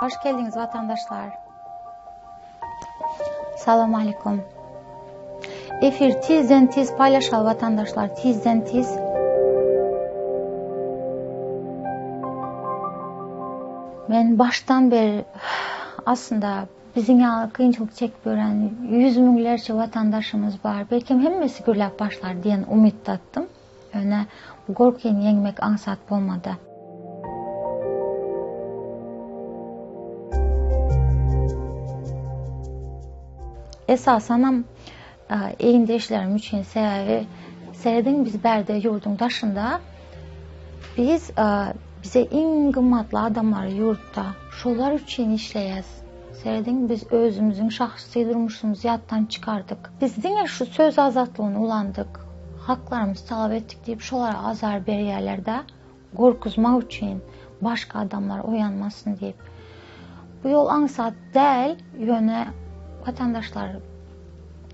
Hoş geldiňiz watandaşlar. Salam aleýkum. Efir tizden tiz paýlaşaly watandaşlar, tizden tiz. Men başdan beri aslynda biziň ýaly kynçylyk çekip ýören ýüz müňlerçe watandaşymyz bar. Belkem hemmesi gürläp başlar diýen umytdatdym. Ýöne bu gorkyny ýeňmek aňsat bolmady. Esasanam egindeşlerim üçin sebäbi serediň biz bärde ýurduň daşynda biz bize iň gymmatly adamlar ýurtda şolar üçin işleýäs. Serediň biz özümiziň şahsy durmuşymyzy ýatdan çykardyk. Biz diňe şu söz azatlygyny ulandyk, haklarymyzy talap etdik diýip şolara azar berýärler-de, gorkuzmak üçin, başga adamlar oýanmasyn diýip. Bu ýol aňsat däl, ýöne watandaşlar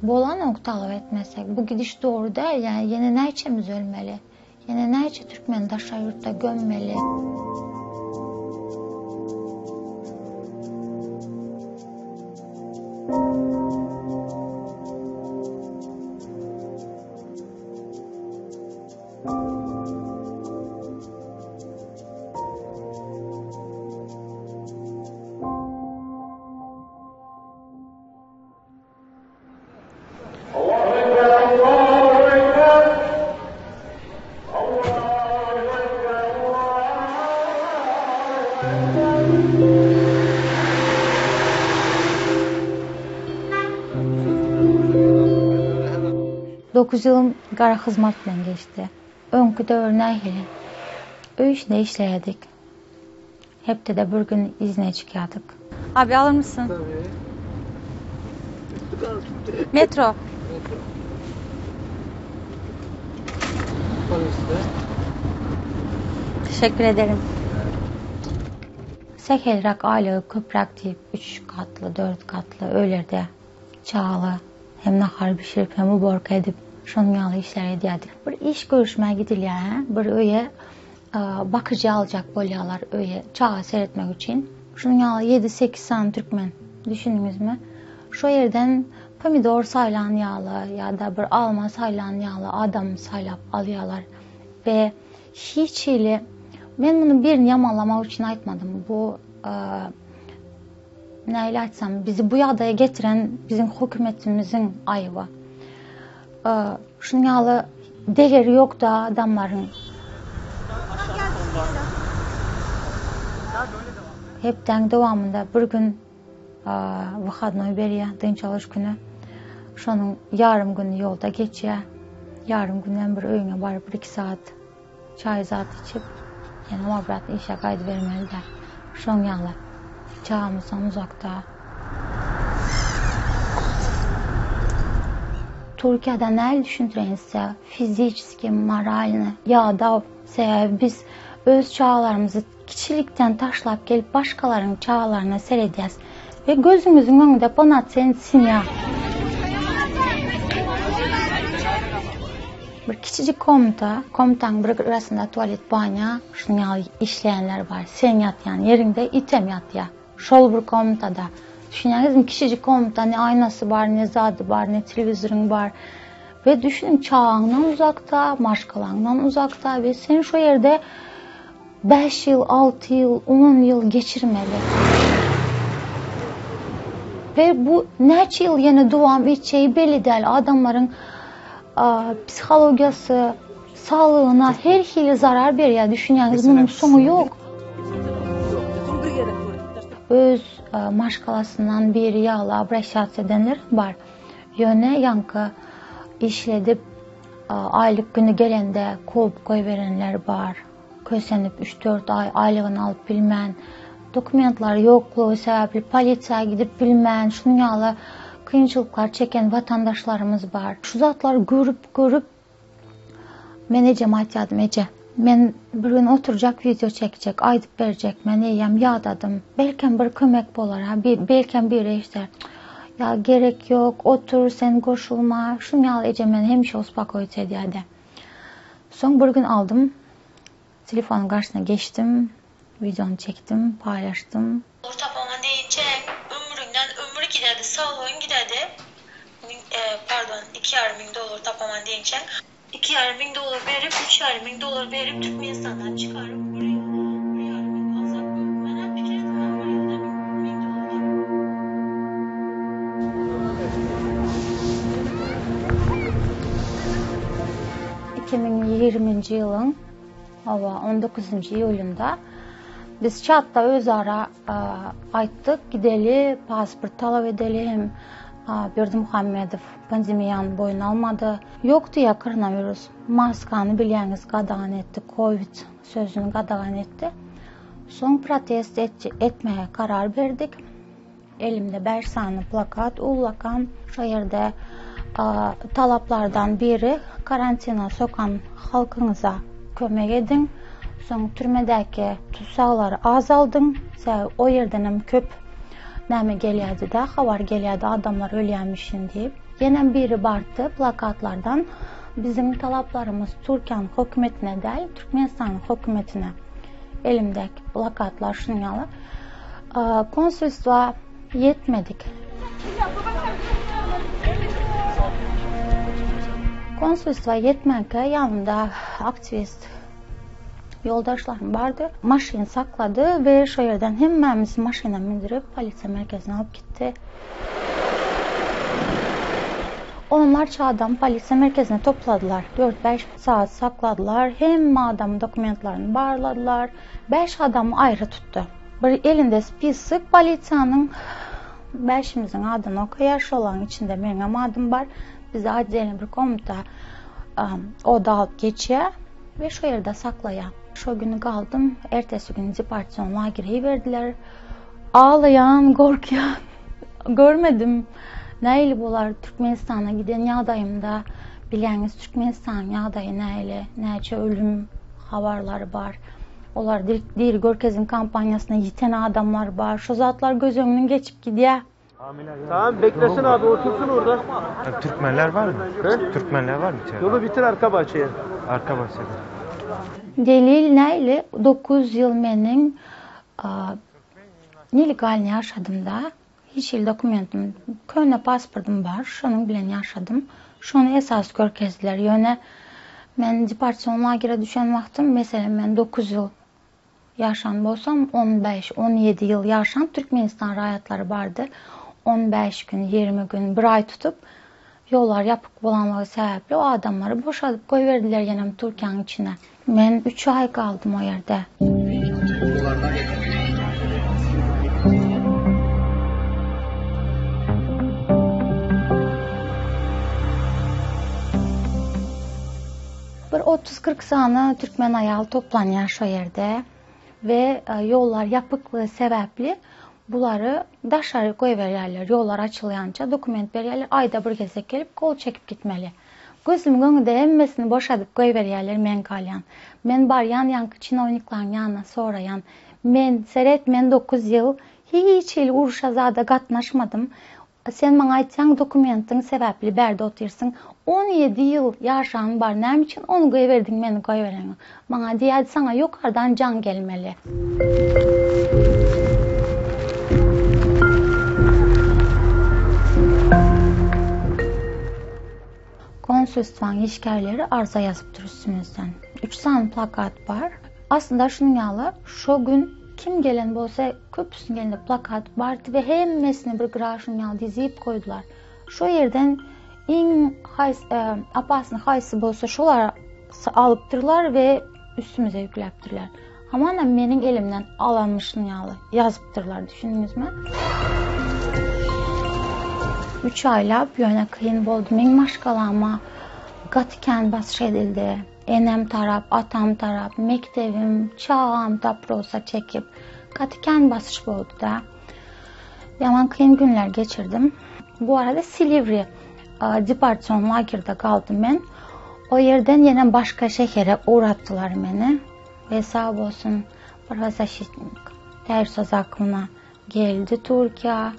bolanok talap etmesek. Bu gidiş dogry däl, ýa ýene näçemiz ölmeli? Ýene näçe türkmeni daşary ýurtda gömmeli? Dokuz ýylym gara hyzmat bilen geçdi. Öňki döwür nähili? Öý işinde işleýärdik. Hepdede bir gün izne çykýardyk. Abi alır mısın? Tabii. Metro. Metro. Paris'te. Teşekkür ederim. Sähelräk aýlygy köpräk diýip, üç katly, dört katly öýlerde çagaly hem nahar bişirip, hem uborka edip, şonuň ýaly işler edýärdik. Bir iş görüşmä gidilýär, hä? Bir öýe bakyjy aljak bolýarlar öýe çaga seretmek üçin. Şunuň ýaly ýedi-sekiz sany türkmen, düşündiňizmi? Şo ýerden pomidor saýlan ýaly ýa-da bir alma saýlan ýaly adam saýlap alýarlar we hiç hili men muny birini ýamanlamak üçin aýtmadym. Bu nähili aýtsam, bizi bu ýagdaýa getiren biziň hökümetimiziň aýyby. Şunuň ýaly degeri ýok-da adamlaryň. Hepdäň dowamynda bir gün wyhodnoý berýär, dynç alyş güni. Şonuň ýarym güni ýolda geçýär. Ýarym günem bir öýüňe baryp bir-iki sagat çaý zat içip, ýene obratno işe gaýdybermeli-dä. Şoň ýaly. Çagamyzdan uzakda. Türkiýede nähili düşündireýin size, fiziçeski, moralny ýadaw, sebäbi biz öz çagalarymyzy kiçilikden taşlap gelip başgalaryň çagalaryna seredýäs we gözümiziň öňünde ponatsen semýa. Bir kiçijik komnata, komnataň bir gyrasynda tualet, banýa, şunuň ýaly işleýänler bar. Sen ýatýan ýeriňde item ýatýar. Şol bir komnatada. Düşünýäňizmi, kiçijik komnata, ne aýnasy bar, ne zady bar, ne telewizoryň bar. We düşüniň, çagaňdan uzakda, maşgalaňdan uzakda we sen şo ýerde bäş ýyl, alty ýyl, on ýyl geçirmeli. We bu näçe ýyl ýene dowam etjegi belli däl. Adamlaryň psihologiýasy, saglygyna her hili zarar berýär, düşünýäňiz, munuň soňy ýok. Öz maşgalasyndan biri ýaly obrasiýa edenler bar. Ýöne ýaňky işledip, aýlyk güni gelende kowup goýberenler bar. Kösenip üç-dört aý aýlygyny alyp bilmän, dokumentlary ýoklugy sebäpli polisiýa gidip bilmän, şunuň ýaly kynçylyklar çeken watandaşlarymyz bar. Şu zatlary görüp-görüp men ejeme aýtýardym, Eje, men bir gün oturjak wideo çekjek, aýdyp berjek, men eýýäm ýadadym. Belkem bir kömek bolar, ha, belkem biri eşder. Ýa gerek ýok, otur, sen goşulma. Şunuň ýaly ejem meni hemişe uspokoit edýärdi. Soň bir gün aldym, telefonyň garşysyna geçdim, wideony çekdim, paýlaşdym. Dolar tapaman diýinçäň ömrüňden ömür gidedi, saglygyň gidedi. Pardon, 2,5 müň dolar tapaman diýinçäň. 2,5 müň dolar berip, 3,5 müň dolar berip Türkmenistandan çykaryp bir ýyl, bir ýarym ýyl azap görüp, menä pikir etmän bir ýylda müň dolar tapyp. 2020-nji ýylyň hawa, on dokuzynjy iýulynda biz çatda özara aýtdyk, gideli, pasport talap edeli hem Berdimuhamedow pandemiýany boýun almady. Ýok diýýär koronawirus. Maskany bilýäňiz gadagan etdi, kowid sözüni gadagan etdi. Soň protest etmäge karar berdik. Elimde bäş sany plakat ullakan. Şo ýerde talaplardan biri karantina sokan halkyňyza kömek ediň. Soň türmedäki tussaglary azaldyň. Sebäbi o ýerdenem köp näme gelýärdi-de, habar gelýärdi adamlar ölýärmişin diýip. Ýenem biri bardy plakatlardan biziň talaplarymyz Türkiýäniň hökümetine däl, Türkmenistanyň hökümetine. Elimdäki plakatlar şunuň ýaly. Konsulstwa ýetmedik. Konsulstwa ýetmänkä ýanymda aktiwist ýoldaşlarym bardy. Maşyn saklady we şo ýerden hemmämizi maşyna mündürip polisiýa merkezine alyp gitdi. Onlarça adam polisiýa merkezine topladylar. Dört-bäş sagat sakladylar. Hemme adamyň dokumentlerini barladylar. Bäş adamy aýry tutdy. Bir elinde spisok polisiýanyň bäşimiziň adyny okaýar. Şolaryň içinde meniňem adym bar. Bizi otdelny bir komnata oda alyp geçýär we şo ýerde saklaýar. Şo güni galdym. Ertesi güni deportasion lagere iberdiler. Aglaýan, gorkýan. Görmedim. Nähili bolar Türkmenistana giden ýagdaýymda. Bilýäňiz Türkmenistanyň ýagdaýy nähili, näçe ölüm habarlary bar. Olar diri görkezim kampaniýasynda ýiten adamlar bar. Şu zatlar göz öňünden geçip gidýär. Tamam beklesin abi otursun orada. Türkmenler var mı? He? Türkmenler var mı içeride? Yolu bitir arka bahçeye. Arka bahçede. Delil nähili 9 ýyl meniň nelegalny ýaşadym-da. Hiç hili dokumentim, köne pasportym bar, şonuň bilen ýaşadym. Şony esas görkezdiler. Ýöne men deportasion lagere düşen wagtym, meselem, men 9 ýyl ýaşan bolsam, 15, 17 ýyl ýaşan Türkmenistan raýatlary bardy. 15 gün, 20 gün, bir aý tutup, ýollar ýapyk bolanlygy sebäpli o adamlary boşadyp goýberdiler ýenem Türkiýäniň içine. Men üç aý galdym o ýerde. Bir otuz-kyrk sany türkmen aýaly toplanýar şo ýerde we ýollar ýapyklygy sebäpli bulary daşary goýberýärler. Ýollar açylýança dokument berýärler, aýda bir gezek gelip gol çekip gitmeli. Gözümiň öňünde hemmesini boşadyp goýberýärler men galýan. Men barýan ýaňky çinowniklaň ýanyna soraýan. Men, seret men dokuz ýyl hiç hili urşa zada gatnaşmadym. Sen maňa aýtýaň dokumentiň sebäpli bärde otyrsyň. 17 ýyl ýaşan bar näme üçin ony goýberdiň meni goýbereňok. Maňa diýýärdi saňa ýokardan jaň gelmeli. Konsulstwaň işgärleri arza ýazypdyr üstümizden. Üç sany plakat bar. Aslynda şunuň ýaly, şo gün kim gelen bolsa köpüsiniň elinde plakat bardy we hemmesini bir gyra şunuň ýaly dizip goýdular. Şo ýerden iň haýsy opasny haýsy bolsa şolar alypdyrlar we üstümize ýükläpdirler. Hamana meniň elimden alanmyşyn ýaly ýazypdyrlar, düşündiňizmi? Üç aýlap ýöne kyn boldy. Meň maşgalama gaty kän basyş edildi. Enem tarap, atam tarap, mekdebim, çagam doprosa çekip, gaty kän basyş boldy-da. Ýaman kyn günler geçirdim. Bu arada Silivri deportasion lagerde galdym men. O ýerden ýene başga şähere ugratdylar meni. We sag bolsun prawozasşitnik Täjir Akyna geldi Türkiýä.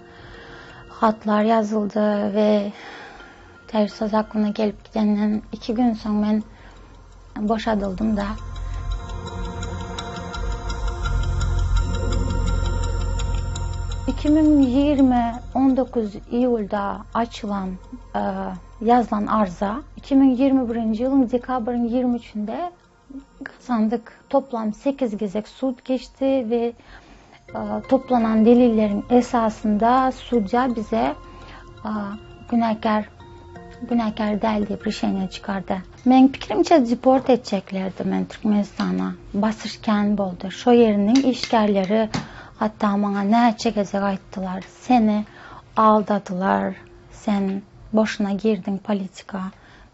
Hatlar ýazyldy we Täjir Akyna gelip gidenden iki gün soň men. Boşadyldym-da. 2020 19 iýulda açylan, ýazylan arza 2021-nji ýylyň dekabryň 23-ünde gazandyk. Toplam sekiz gezek sud geçdi we toplanan delilleriň esasynda sudýa bize günäkär günäkär däl diýip rişeniýe çykardy. Meň pikirimçe deport etjeklerdi meni Türkmenistana. Basyş kän boldy. Şo ýeriniň işgärleri hatda maňa näçe gezek aýtdylar, seni aldadylar, sen boşuna girdiň politika.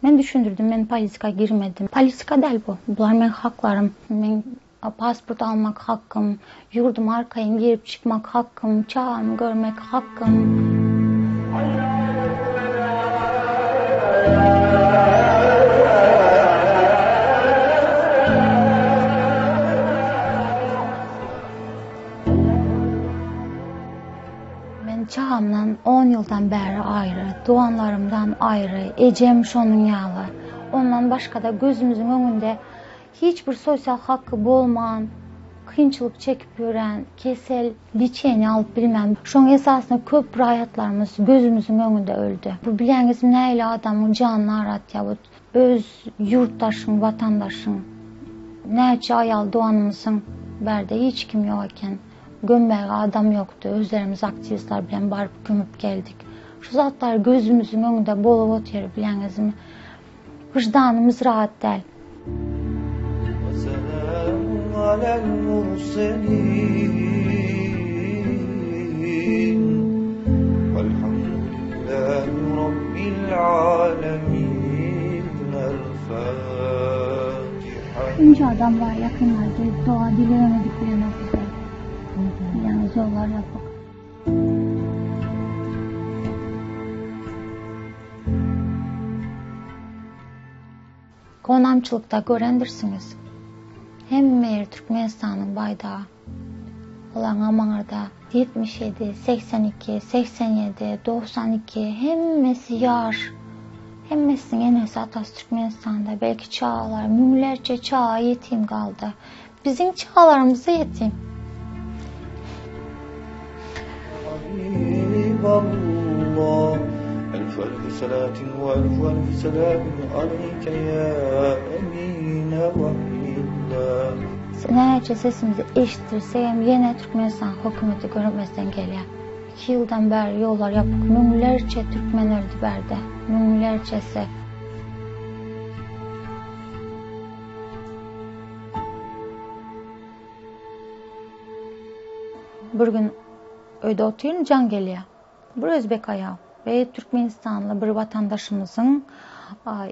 Men düşündirdim, men politika girmedim. Politika däl bu. Bular meň haklarym. Meň pasport almak hakkym, ýurduma arkaýyn girip çykmak hakkym, çagamy görmek hakkym. Men çagamdan on ýyldan bäri aýry, doganlarymdan aýry, ejem şonuň ýaly. Ondan başga-da gözümiziň öňünde hiç bir sosial haky bolman, kynçylyk çekip ýören, kesel, liçeniýe alyp bilmän, şoň esasynda köp raýatlarymyz gözümiziň öňünde öldi. Bu bilýäňizmi nähili adamyň janyny agratýar bu öz ýurtdaşyň, watandaşyň. Näçe aýal doganymyzyň bärde hiç kim ýok eken. Gömmäge adam ýokdy, özlerimiz aktiwistler bilen baryp gömüp geldik. Şu zatlar gözümiziň öňünde bolup otyr bilýäňizmi? Wyždanymyz rahat däl. Şunça adam bar ýakynlar gelip doga dilegem edip bilenok bize. Ýalňyz ýollar ýapyk. Gonamçylykda görendirsiňiz. Hemme ýer Türkmenistanyň baýdagy. Olaňam aňyrda 77, 82, 87, 92 hemmesi ýaş. Hemmesiniň enesi atasy Türkmenistanda. Belki çagalar, müňlerçe çaga ýetim galdy. Biziň çagalarymyz-da ýetim. Näçe sesimizi eşitdirsegem ýene Türkmenistan hökümeti görmezden gelýär. Iki ýyldan bäri ýollar ýapyk müňlerçe türkmen öldi bärde. Müňlerçesi. Bir gün öýde otyryn jaň gelýär. Bir özbek aýal we türkmenistanly bir watandaşymyzyň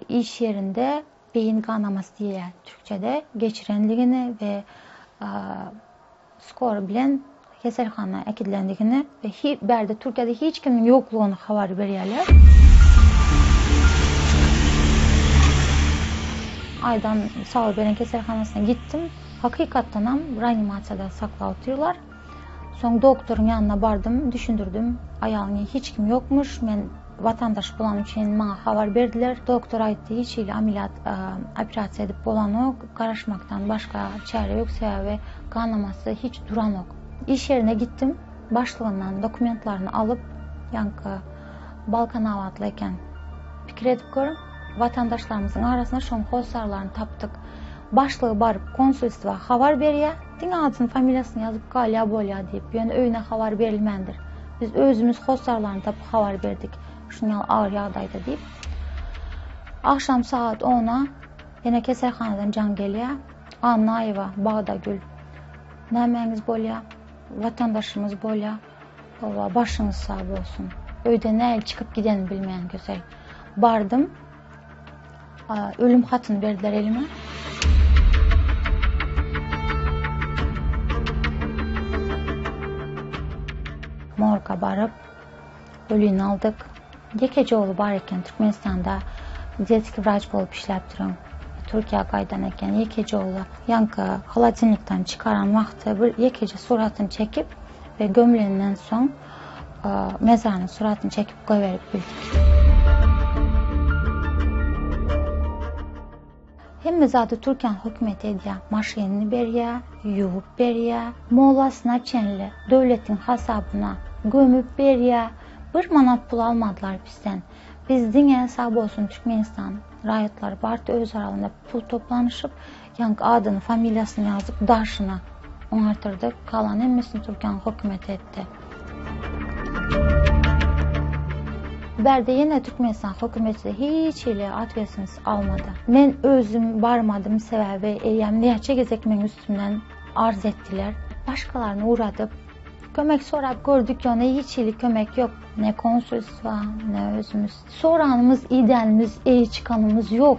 iş ýerinde beýin ganamasy diýilýär türkçede geçirenligini we skor bilen keselhana äkidilendigini we bärde Türkiýede hiç kimiň ýoklugyny habar berýärler. Aýdan sag beren keselhanasyna gitdim. Hakykatdanam reanimasiýada saklap otyrlar. Soň doktoryň ýanyna bardym, düşündirdim. Aýalyň hiç kim ýokmuş, men watandaş bolanym üçin maňa habar berdiler. Doktor aýtdy, hiç hili ameliyat, operasiýa edip bolanok, garaşmakdan başga çäre ýok, sebäbi ganamasy hiç duranok. Iş ýerine gitdim, başlygyndan dokumentlaryny alyp, ýaňky Balkanabatly eken. Pikir edip görüň, watandaşlarymyzyň arasynda şoň hossarlaryny tapdyk. Başlygy baryp konsulstwa habar berýär, diňe adyny familiýasyny ýazyp galýa bolýa diýip, ýöne öýüne habar berilmändir. Biz özümiz hossarlaryny tapyp habar berdik, şuny ýaly agyr ýagdaýda diýip. Agşam sagat ona ýene keselhanadan jaň gelýär, Annaýewa Bagdagül, nämäňiz bolýa, watandaşymyz bolýa, hawa başyňyz sag bolsun. Öýden nähili çykyp gidenimi bilmeýän Gözel. Bardym. Ölüm hatyny berdiler elime. Morga baryp, ölüni aldyk. Ýekeje ogly bar eken Türkmenistanda detski wraç bolup işläp duran. Türkiýä gaýdan eken ýekeje ogly. Ýaňky holodilnikden çykaran wagty bir ýekeje suratyny çekip we gömlenden soň mezarynyň suratyny çekip goýberip bildik. Hemme zady Türkiýäniň hökümeti edýär. Maşynyny berýär, ýuwup berýär, molasyna çenli döwletiň hasabyna gömüp berýär. Bir manat pul almadylar bizden. Biz diňe sag bolsun Türkmenistan raýatlary bardy öz aralarynda pul toplanyşyp, ýaňky adyny, familiýasyny ýazyp daşyna oňartyrdyk. Galan hemmesini Türkiýäniň hökümeti etdi. Bärde ýene Türkmenistan hökümeti hiç hili otwetsinst almady. Men özüm barmadym sebäbi eýýäm näçe gezek meň üstümden arz etdiler. Başgalaryny ugradyp kömek sorap gördük ýöne hiç hili kömek ýok. Ne konsulstwa, ne özümiz. Soranymyz, idänimiz, eýe çykanymyz ýok.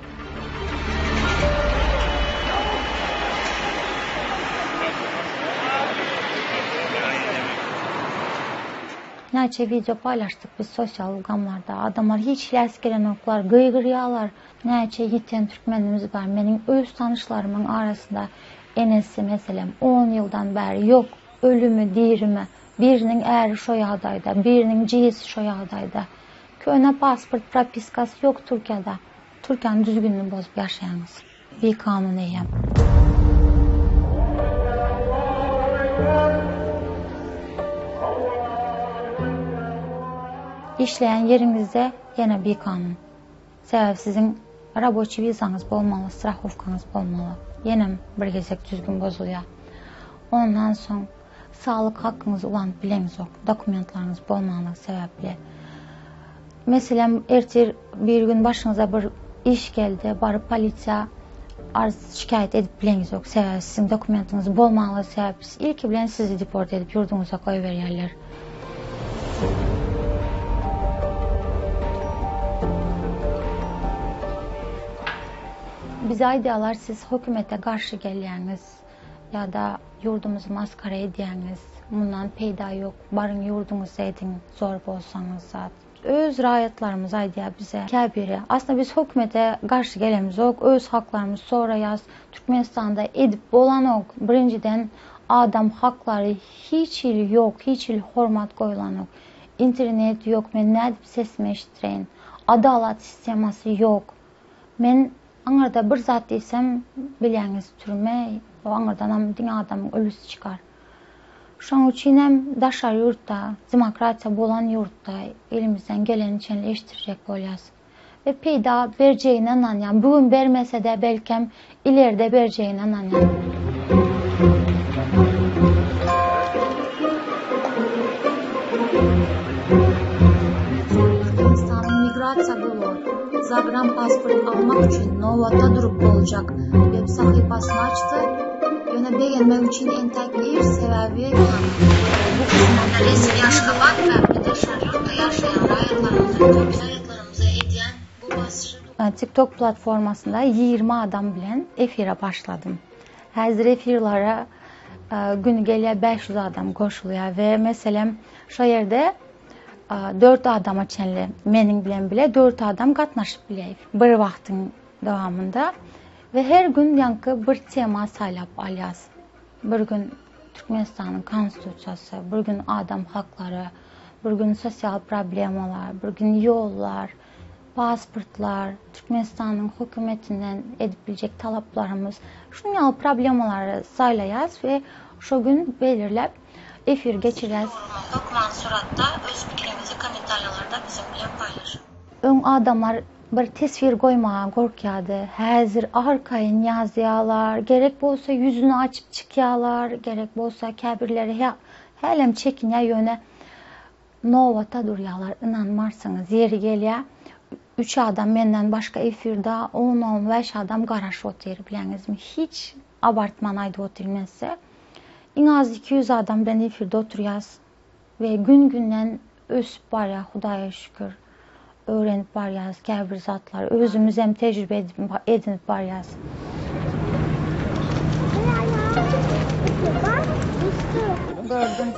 Näçe wideo paýlaşdyk biz sosial ulgamlarda. Adamlar hiç läs gelenoklar, gygyrýarlar. Näçe ýiten türkmenimiz bar. Meniň öz tanyşlarymyň arasynda enesi meselem on ýyldan bäri ýok, ölümi, dirimi. Biriniň äri şo ýagdaýda, biriniň jigisi şo ýagdaýda. Köne pasport, propiskasy ýok Türkiýede. Türkiýäniň düzgünini bozup ýaşaýaňyz. Bikanun eýýäm. Işleýän ýeriňizde ýene bikanun. Sebäbi siziň raboçi wizaňyz bolmaly, strahowkaňyz bolmaly. Ýenem bir gezek düzgün bozulýar. Ondan soň Saglyk hakyňyzy ulanyp bileňizok, dokumentlaryňyz bolmanlygy sebäpli. Meselem, ertir bir gün başyňyza bir iş geldi, baryp polisiýa arz şikaýat edip bileňizok, sebäbi siziň dokumentiňiz bolmanlygy sebäpli ilki bilen sizi deport edip ýurduňyza goýberýärler. Bize aýdýarlar siz hökümete garşy gelýäňiz. Ýa-da ýurdumyzy masgara edýäňiz, mundan peýda ýok, baryň ýurduňyzda ediň, zor bolsaňyz zat. Öz raýatlarymyz aýdýar bize käbiri. Aslynda biz hökümete garşy gelemizok, öz haklarymyzy soraýas. Türkmenistanda edip bolanok. Birinjiden adam haklary hiç hili ýok, hiç hili hormat goýlanok. Internet ýok, men nädip sesimi eşitdireýin. Adalat sistemasy ýok. Men Aňyrda bir zat diýsem, bilýäňiz, türme, o aňyrdanam diňe adamyň ölüsi çykar. Şonuň üçinem daşary ýurtda, demokratiýa bolan ýurtda elimizden geleni çenli eşitdirjek bolýas. We peýda berjegine ynanýan. Bu gün bermese-de, belkem, ileride berjegine ynanýan. Türkmenistanyň migrasiýa gullugy zagranpasport almak üçin nobata durup boljak web sahypasyny açdy, ýöne begenmek üçin entäk ir, sebäbi bu kysmada resmi Aşgabat we daşary ýurtda ýaşaýan raýatlarymyzyň köpüsi raýatlarymyza edýän bu basyşy TikTok platformasynda 20 adam bilen efire başladym. Häzir efirlere gün gelýär 500 adam goşulýar we meselem şo ýerde 4 adama çenli meniň bilen bile 4 adam gatnaşyp bilýär bir wagtyň dowamynda we her gün ýaňky bir tema saýlap alýas. Bir gün Türkmenistanyň konstitusiýasy, bir gün adam haklary, bir gün sosial problemalar, bir gün ýollar, pasportlar, Türkmenistanyň hökümetinden edip biljek talaplarymyz, şunuň ýaly problemalary saýlaýas we şo gün belirläp efir geçirýäs. Hökman suratda öz pikiriňizi kommentariýalarda biziň bilen paýlaşyň. Öň adamlar bir teswir goýmaga gorkýardy. Häzir arkaýyn ýazýarlar, gerek bolsa ýüzüni açyp çykýarlar, gerek bolsa käbirleri hälem çekinýär ýöne Nobata durýarlar ynanmarsyňyz ýeri gelýä üç adam menden başga efirda on on bäş adam garaşyp otyr bilýäňizmi hiç abartman aýdyp otyryn men size iň az 200 adam bilen efirde oturýas we gün günden ösüp barýar hudaýa şükür öwrenip barýas käbir zatlary özümizem tejribe edinip barýas. Gördüm.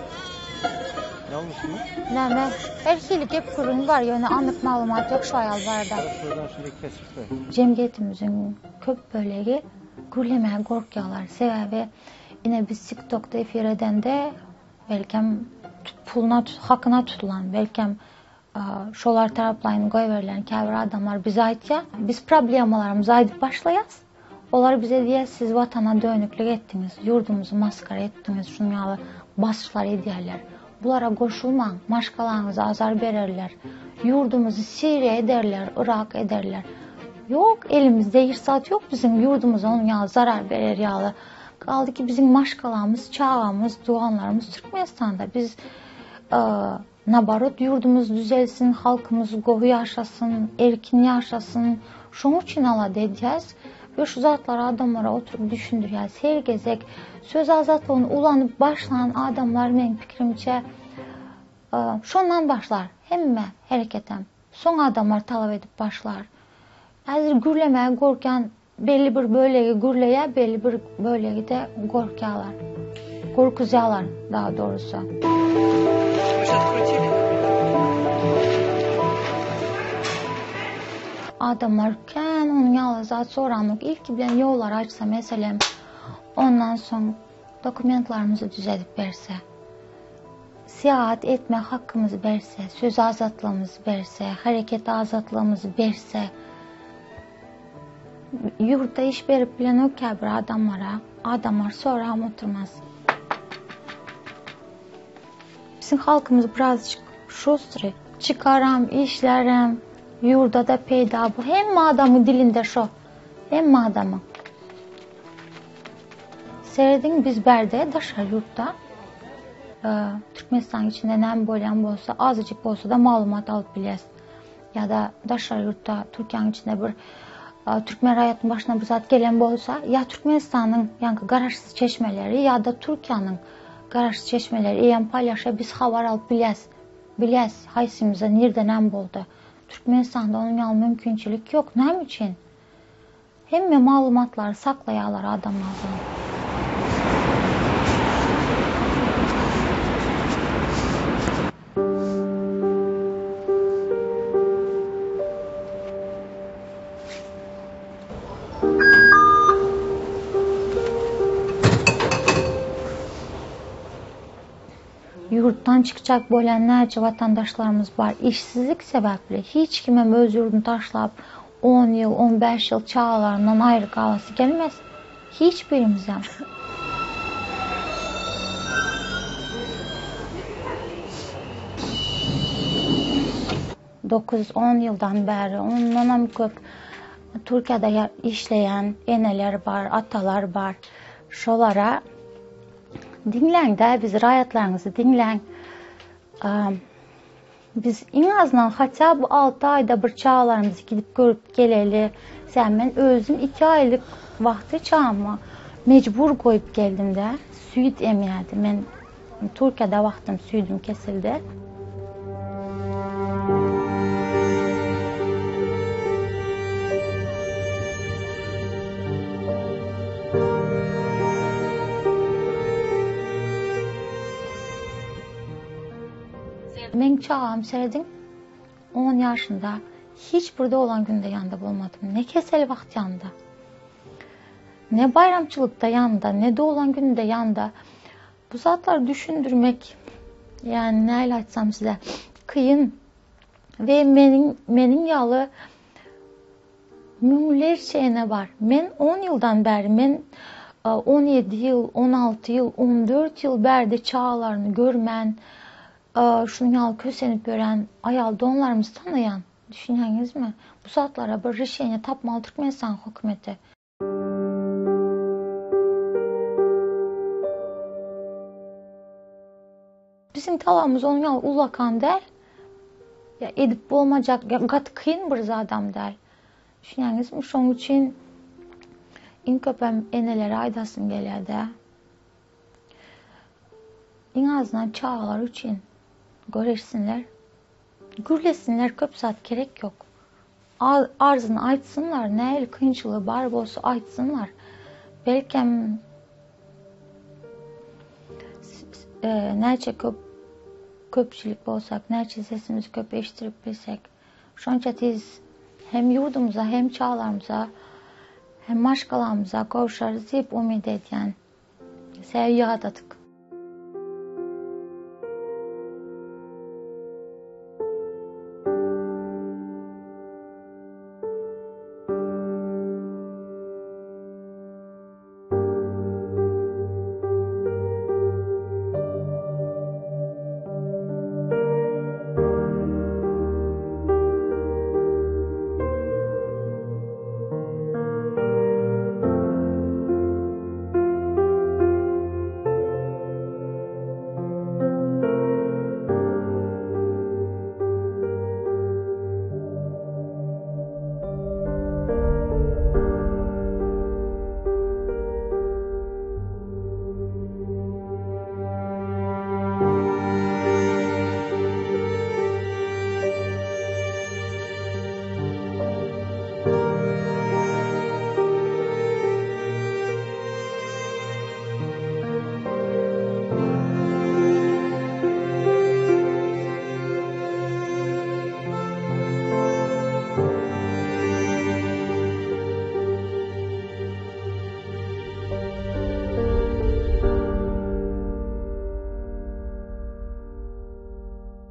Ne olmuş mu? Näme? Her hili gep gürrüň bar, ýöne anyk maglumat ýok şu aýal barada. Şuradan şimdi kesip Jemgyýetimiziň köp bölegi gürlemäge gorkýarlar. Sebäbi ine biz TikTokda efir edende belkem puluna hakyna tutulan, belkem Şolar taraplaýyn goýberilen käbir adamlar bize aýtýar. Biz problemalarymyzy aýdyp başlaýas. Olar bize diýýär, siz watana dönüklik etdiňiz, ýurdumyzy masgara etdiňiz, şunuň ýaly basyşlar edýärler. Bulara goşulmaň, maşgalaňyza azar bererler. Ýurdumyzy Siriýa ederler, Yrak ederler. Ýok, elimizde hiç zat ýok biziň ýurdumyza onuň ýaly zarar berer ýaly. Galdy ki biziň maşgalamyz, çagamyz, doganlarymyz Türkmenistanda. Biz nabarot ýurdumyz düzelsin, halkymyz gowy ýaşasyn, erkin ýaşasyn. Şoň üçin alada edýäs we şu zatlary adamlara oturyp düşündirýäs. Her gezek söz azatlygyny ulanyp başlan adamlar meň pikirimçe şondan başlar hemme hereketem. Soň adamlar talap edip başlar. Häzir gürlemäge gorkýan Belli bir bölegi gürleýär, belli bir bölegi-de gorkýarlar. Gorkuzýarlar, daha doğrusu. Adamlar kän onuň ýaly zat soranok. Ilki bilen ýollary açsa, meselem, ondan soň dokumentlarymyzy düzedip berse, syýahat etme hakkymyzy berse, söz azatlygymyzy berse, hereket azatlygymyzy berse, Ýurtda iş berip bilenok käbir adamlara. Adamlar soram oturmaz. Biziň halkymyz birazjyk şustry. Çykaram, işlärem, ýurda-da peýda bu. Hemme adamyň dilinde şo. Hemme adamyň. Serediň biz bärde daşary ýurtda Türkmenistanyň içinde näme bolýan bolsa azajyk bolsa-da maglumat alyp bilýäs. Ýa-da daşary ýurtda, Türkiýäniň içinde bir türkmen raýatynyň başyna bir zat gelen bolsa, ýa Türkmenistanyň ýaňky garaşsyz çeşmeleri, ýa-da Türkiýäniň garaşsyz çeşmeleri eýýäm paýlaşýar, biz habar alyp bilýäs. Bilýäs, haýsymyza nirde näme boldy. Türkmenistanda onuň ýaly mümkinçilik ýok. Näme üçin? Hemme maglumatlary saklaýarlar adamlardan. Ýurtdan çykjak bolýan näçe watandaşlarymyz bar işsizlik sebäpli hiç kimem öz ýurduny taşlap on ýyl on bäş ýyl çagalaryndan aýry galasy gelmez hiç birimizem. Dokuz on ýyldan bäri ondanam köp Türkiýede işleýän eneler bar atalar bar şolara Diňläň-dä bizi raýatlaryňyzy diňläň. Biz iň azyndan hatda bu 6 aýda bir çagalarymyzy gidip görüp geleli. Sen men özüm 2 aýlyk wagty çagamy mejbur goýup geldim-de. Süýt emýärdi. Men Türkiýede wagtym süýdüm kesildi. Meň çagam serediň, on ýaşynda hiç bir doglan günde ýanynda bolmadym. Ne kesel wagt ýanynda, ne baýramçylykda ýanynda, ne doglan günde ýanynda. Bu zatlary düşündirmek, ýani nähili aýtsam size, kyn. We meniň meniň ýaly müňlerçe ene bar. Men 10 ýyldan bäri, men 17 ýyl, 16 ýyl, 14 ýyl bärde çagalaryny görmän, şunuň ýaly kösenip ýören aýal doganlarymyzy tanaýan. Düşünýäňizmi? Bu zatlara bir rişeniýe tapmaly Türkmenistan hökümeti. Biziň talabymyz onuň ýaly ullakan däl. Ýa edip bolmajak, ýa gaty kyn bir zadam däl. Düşünýäňizmi? Şonuň üçin iň köpem enelere aýdasym gelýär-dä. Iň azyndan çagalar üçin göreşsinler. Gürlesinler, köp zat gerek ýok. Arzyny aýtsynlar, nähili kynçylygy bar bolsa aýtsynlar. Belkem näçe köp köpçülik bolsak, näçe sesimizi köp eşitdirip bilsek, şonça tiz hem ýurdumyza, hem çagalarymyza, hem maşgalamyza gowşarys diýip umyt edýän. Sebäbi ýadadyk.